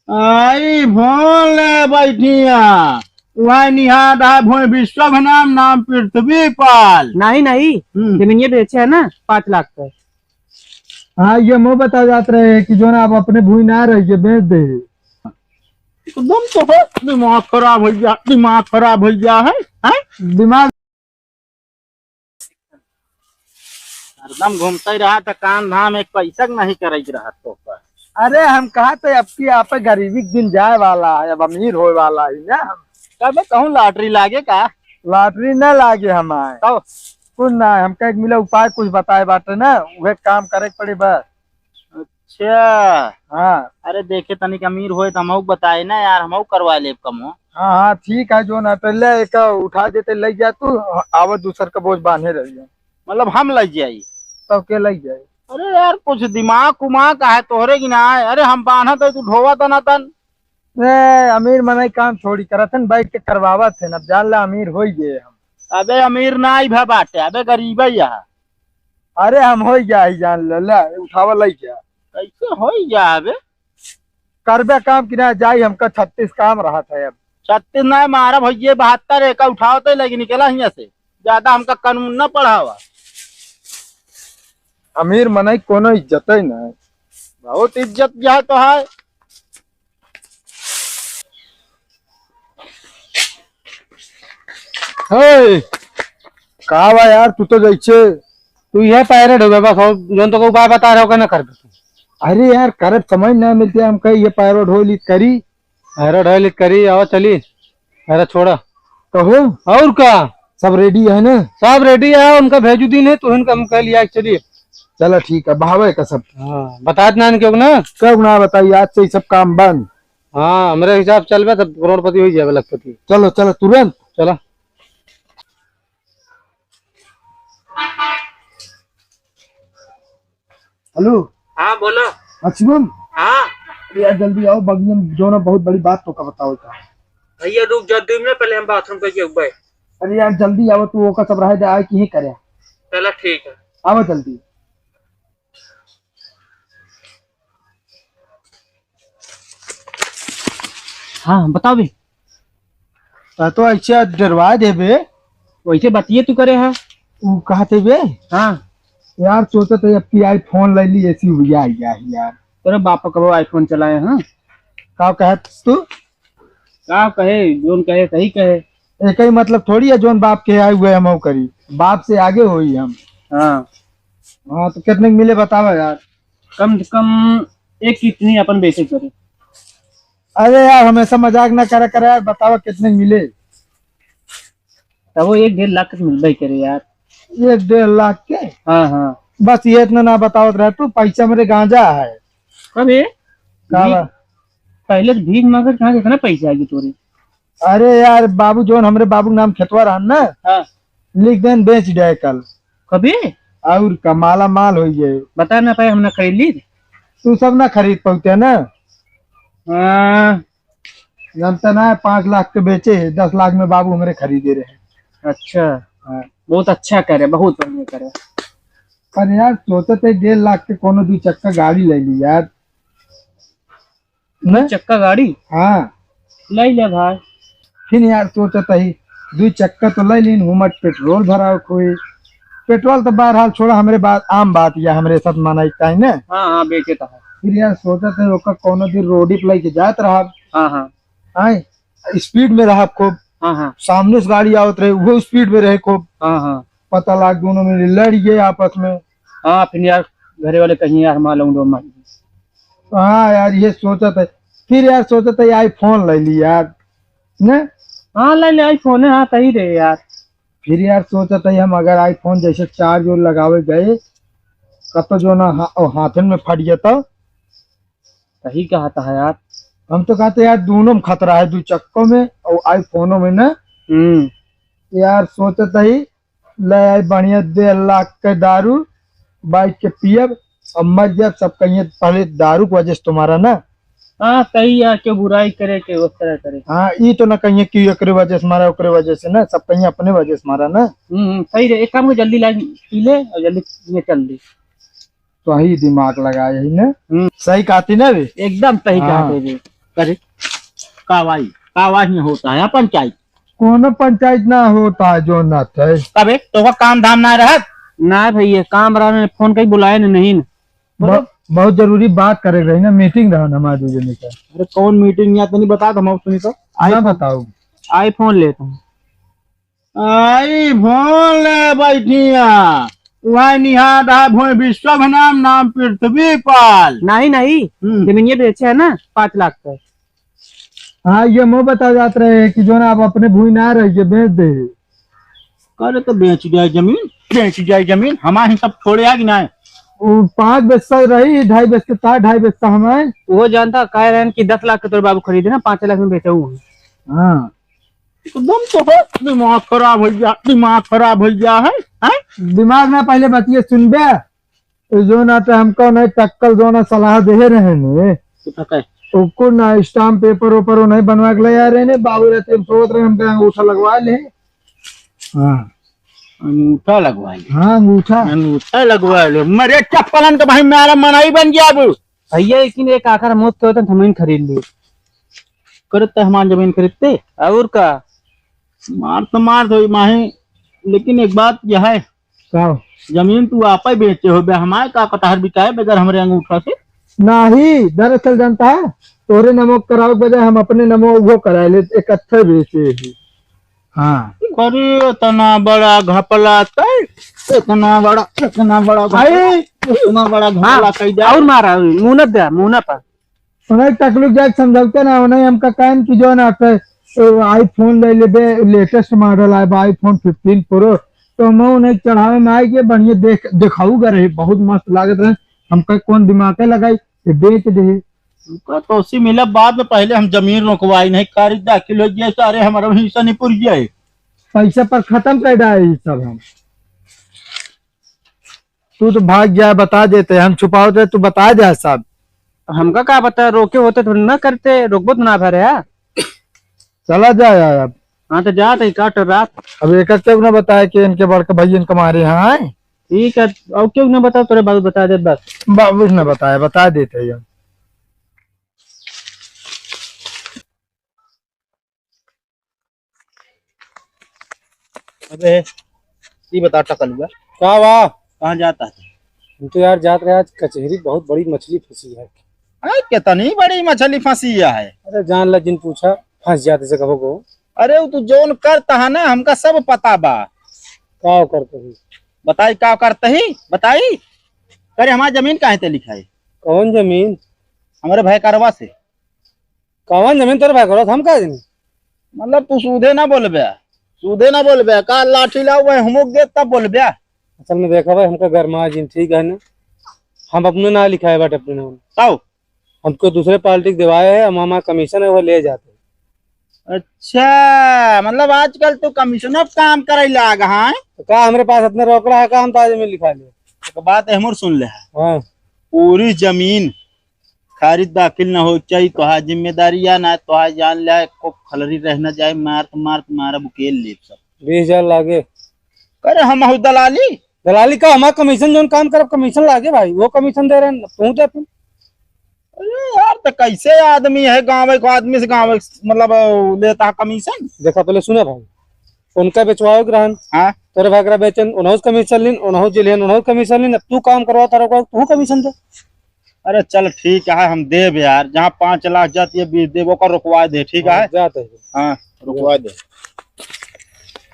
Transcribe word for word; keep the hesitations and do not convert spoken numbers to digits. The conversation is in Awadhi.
आई फोन ले बैठिया, वह निहार है भोई विश्वभ नाम, नाम पृथ्वी पाल। नहीं, नहीं, हम्म। जमीनिया बेचे है ना, पाँच लाख का। हाँ, ये मुँह बता जात रहे कि जो ना, आप अपने भूई ना रहिए, बेच दे। एकदम तो है, दिमाग खराब हो गया, दिमाग खराब हो गया है, हैं? दिमाग हरदम घूमते रहा था, काम धाम एक पैसा के नहीं करई रहा तो का। अरे, हम कहा थे, अब की आप गरीबी के दिन जाए वाला है, अब अमीर होए वाला है ना हम। कब कहूँ लॉटरी लागे का? लॉटरी ना लागे हमारे। तब? कुछ ना, हमका एक मिला उपाय कुछ बताए बाटे ना, उहे काम करे के पड़ी बस। अच्छा। हाँ। अरे देखे तनिक अमीर होए त हमहू बताए ना यार, हमहू करवा लेब कमो। हाँ, हाँ, ठीक है, जो ना पहले एक उठा देते, ले जा तू, आवत दूसर का बोझ बांधे रहिए। मतलब हम ले जाई? तब के ले जाए? अरे यार, कुछ दिमाग उमाग का है तोहरे की ना है? अरे हम बांधत है, तू ढोवा तना तन। ए, अमीर मनई काम थोड़ी करत हन, बैठ के करवावत हन। अब जान ला, अमीर होई गए हम। अबे अमीर ना ही भा बाटे, अबे गरीब ही है। अरे हम होई गया ही, जान ले, ले उठावा लई जा। कैसे होई गया अबे? करबे काम कि ना जाई, हमका छत्तीस काम रहत है अब। छत्तीस ना मारा भैया, बहत्तर एक उठावत है, लेकिन निकला हियाँ से। ज्यादा हमका कानून ना पढ़ावा। अमीर मनई कोनो इज्जत ही ना है। बहुत इज्जत जो है तो है। हे, का बा यार, तू तो जैसे तू यह पैरेड हो गया बस, और जोन तो को उपाय बता रहे हो, का ना कर बे तू? अरे यार, करब समय ना मिलते, हम कही ये पैरेड हो ली करी। पैरेड हो ली करी, आओ चली। अरे छोड़ा। कहो। और का? सब रेडी है ना? सब रेडी है, उनका भेजू दिन है, तो उनका हम कह लिया, चलिए। चला ठीक है, बहावे का सब। हाँ, बता देना इनके ना। कब ना बताई, आज से ही सब काम बंद। हाँ, हमरे हिसाब से चलबे तब करोड़पति हो जाबे लखपति। चलो, चलो, तुरंत। चलो। हेलो। हाँ, बोलो। हाँ, शिवम। हाँ। अरे यार, जल्दी आओ, बगिया में जो ना बहुत बड़ी बात तो का बताओ का। भैया, रुक जा, दो मिनट पहले हम बाथरूम पे जाऊँ भाई। अरे यार, जल्दी आओ, तू ओका सब रहे दे, आए कि ही करे। चलो, ठीक है। आओ जल्दी। हाँ, बताओ बे। आ, तो ऐसे डरवा देबे। वैसे बतिये तू करे है। ऊ कहते बे। हाँ। यार, सोचत है अब की iPhone ले ली, ऐसी हुई आई है यार। तेरे बाप कबो iPhone चलाए हैं? का कहत तू? का कहे, जोन कहे, सही कहे। एक ही मतलब थोड़ी है, जोन बाप के आए हुए हम करी, बाप से आगे होई हम। हाँ। हाँ, तो कितने के मिले बतावा यार। कम से कम एक किडनी अपन बेचे करे। अरे यार, हमेशा मजाक ना करा करा यार, बतावा कितने के मिले। तब वो एक डेढ़ लाख के मिलबे करे यार। एक डेढ़ लाख के? हाँ, हाँ। बस ये इतना ना बतावत रहे तू, पैसा मेरे गांजा है। कब ये? का भीख, बा? पहले तो भीख मांगत कहाँ से इतना पैसा आएगी तोरे? अरे यार, बाबू जोन हमरे बाबू के नाम खेतवा रहन ना, हाँ। लिख देन बेच दे कल। कभी? और का, माला माल हो गए। बता ना पाए, हम ना खरीद ली। तू सब ना खरीद पाते ना। हाँ। जानता ना, पाँच लाख के बेचे है, दस लाख में बाबू हमरे खरीदे रहे। अच्छा। हाँ। बहुत अच्छा करे, बहुत बढ़िया करे। पर यार, सोचत है डेढ़ लाख के कोनो दू चक्का गाड़ी ले ली यार। दू चक्का गाड़ी? हाँ। ले ले भाई। फिर यार, सोचत ही, दू चक्का तो ले लीन, हुमट पेट्रोल भराव कोई। पेट्रोल तो बहरहाल छोड़ा, हमरे बात, आम बात या हमरे साथ मनाई काहे ने? हाँ, हाँ, बेचे तो है। फिर यार, सोचत है, ओकर कोनो दिन रोडी पे लेके जात रहा। हाँ, हाँ। आए, स्पीड में रहा खूब। हाँ, हाँ। सामने से गाड़ी आवत रहे, वो स्पीड में रहे खूब। हाँ, हाँ। पता लाग, दोनों में लड़ गए आपस में। हाँ, फिर यार, घरे वाले कहीं यार, हमारा लौंडो मार। हाँ यार, ये सोचत है। फिर यार, सोचत है, iPhone ले ली यार, ने? हाँ, ले ले iPhone है, हाँ, सही रहे यार। फिर यार, सोचत है, हम अगर iPhone जैसे charge और लगावे गए, कब तो जो ना हा-, ओ, हाथन में फट गया तो। सही कहा था यार। हम तो कहते यार, दोनों में खतरा है, दू चक्कों में और iPhone में ना। हम्म। यार, सोचत ही, ले आई बढ़िया डेढ़ लाख के दारू, बैठ के पियब, अब मर जाब, सब कहिए पहले दारू की वजह से तुम्हारा ना। हाँ, सही है, क्यों बुराई करे, के उस तरह करे। हाँ, ई तो ना कहिए कि एकरे वजह से मारा, ओकरे वजह से ना, सब कहिए अपने वजह से मारा ना। हम्म, हम्म, सही रहे, एक काम को जल्दी ला पी ले और जल्दी ये चल दे। सही दिमाग लगाए ही ना। हम्म। सही कहती ना बे? एकदम सही हाँ। कहते बे। करे, का वाई, का वाई नहीं होता है पंचायत? कोनो पंचायत ना होता है, जो ना थे। कबे तो का काम धाम ना रहत? ना भैया, काम रहा, फोन कहीं बुलाए न, नहीं न। ब-, बहुत जरूरी बात करे रही ना, मीटिंग रहा ना हमारे दू जने का। अरे कौन मीटिंग या तनी बता दो, हम सुनी तो। ना iPhone, बताओ। iPhone लेता हूँ। iPhone ले बैठिया, वह निहार रहा भोई विश्वभ नाम, नाम पृथ्वी पाल। नहीं, नहीं, हम्म। जमीनिया बेचे है ना, पाँच लाख का। हाँ, ये मुँह बता जात रहे कि जो ना आप अपने भूई ना रह के बेच दे। करे तो बेच जाए जमीन, बेच जाए जमीन, हमारे सब छोड़े आ कि ना? वो पाँच बिस्सा रही, ढाई बिस्सा तार, ढाई बिस्सा हमारे। वो जानता कह रहे हैं कि दस लाख के तोर बाबू खरीदे ना, पाँच लाख में बेचा हूँ। हाँ। एकदम तो है, दिमाग खराब हो गया, दिमाग खराब हो गया है, हैं? दिमाग ना पहले बतिये सुनबे। ए जो ना तो हमको नहीं टक्कल जो ना सलाह दे रहे ने। कुछ है? ओको ना स्टाम्प पेपर ओपर वो नहीं बनवा के ले आ रहे ने। बाबू रहते हम सोच रहे हमका अंगूठा लगवा ले। हाँ। अंगूठा लगवा ले। हाँ, अंगूठा। अंगूठा लगवा ले। मरे चप्पलन तो भाई मारा मनाई बन गया अब। भैया, लेकिन एक आखिर मौत के होता, जमीन खरीद ली। करत त हमार जमीन खरीदते। और का? मार तो मार दो माही, लेकिन एक बात यह है। का? जमीन तू आपे बेचे हो बे, हमारे का कटहर बिकाए बगैर हमरे अंगूठा से? नहीं, दरअसल जानता है, तोरे नमो करावे के बजाय हम अपने नमो वो कराए ले, इकट्ठे बेचे ही। हाँ। अरे, इतना बड़ा घपला तय, इतना बड़ा, इतना बड़ा घपला, अरे! इतना बड़ा घपला हाँ, कई जाए। और मारा, मुनत दे, मुना पर। उन्हें तकलीफ जाके समझौते ना, उन्हें हमका कहन कि जो ना, तो iPhone ले लेबे, latest model आए बा, iPhone fifteen Pro। तो मैं उन्हें चढ़ावे में आए के बढ़िया देख, दिखाऊ ग रहे, बहुत मस्त लागत रहे। हमका कौन दिमाग है लगाई, ये बेच दे। उनका तो उसी मिला बाद में, पहले हम जमीन रोकवाई नहीं, खारिज दाखिल हो गया, सारे हमारा हिस्सा नहीं पुर गया है। पैसा पर खत्म कर डाले ये सब हम। तू तो भाग गया, बता देते, हम छुपावत रहे, तू बता दे सब। हमका का पता, रोके होते थोड़ी ना करते, रोकबो तो ना भरे, हाँ? चला जा यार अब। हाँ, तो जा, तो काट रात। अब एक एक ना बताए कि इनके बड़के भाई इनके मारे हैं, आए? ठीक है, और क्यों ना बताओ, तोरे बाबू बता दे बस। बाबू ने बताया, बता देते हैं हम। अबे, ई बता टकलुआ। का बा? कहाँ जाता है? हम तो यार जात रहे आज कचहरी, बहुत बड़ी मछली फंसी है। अरे, कितनी बड़ी मछली फंसी है? अरे, जान ला जिन पूछा, फंस जाते से कहो को। अरे, वो तू जौन करता है ना, हमका सब पता बा। का करते ही? बताई, का करते ही? बताई। अरे, हमारी जमीन काहे ते लिखा है? कौन जमीन? हमारे भाई कारवा से। कवन जमीन तोरे भाई करो, हम का जमीन? मतलब तू सूधे ना बोलबे, सूधे ना बोलबे, का लाठी लाओ वह हुमुक दे तब बोलबे। असल में देखा भाई, हमका गरमा जिन, ठीक है ना, हम अपने ना लिखाए बाटे अपने नाम। तब? हमको दूसरे पार्टी के दिवाए है, हम हमारा कमीशन है वो ले जाते हैं। अच्छा, मतलब आजकल तू कमीशन पे काम करे लाग, हाँ? तो का हमरे पास इतना रोकड़ा है, का हम ताजे में लिखा ले? एक बात हमर सुन ले है। हाँ। पूरी जमीन खारिज दाखिल ना हो चाहिए, तोहार जिम्मेदारी या ना, तोहार जान ले, को खलरी रह ना जाए, मार तो मार, तुम्हारा बुकेल लेब सब। बीस हजार लागे। करे हम हऊ दलाली? दलाली का, हमार कमीशन जौन काम करब, कमीशन लागे भाई, वो कमीशन दे रहे हैं, तू दे फिर। अरे यार, तो कैसे आदमी है, गाँव को आदमी से गाँव, मतलब, लेता है कमीशन? देखा, पहले सुना भाई, उनका बेचवाओ के रहन, हाँ। तोरे भाई करा बेचन, उन्हों से कमीशन लिन, उन्हों जे लिहन, उन्हों कमीशन लिन, अब तू काम करवा तारा को, तू कमीशन दे। अरे चल ठीक है, हम देब यार, जहाँ पाँच लाख जाती है, बीस देब, ओकर रुकवा दे, ठीक हाँ, है? जाते हैं। हाँ, रुकवा दे।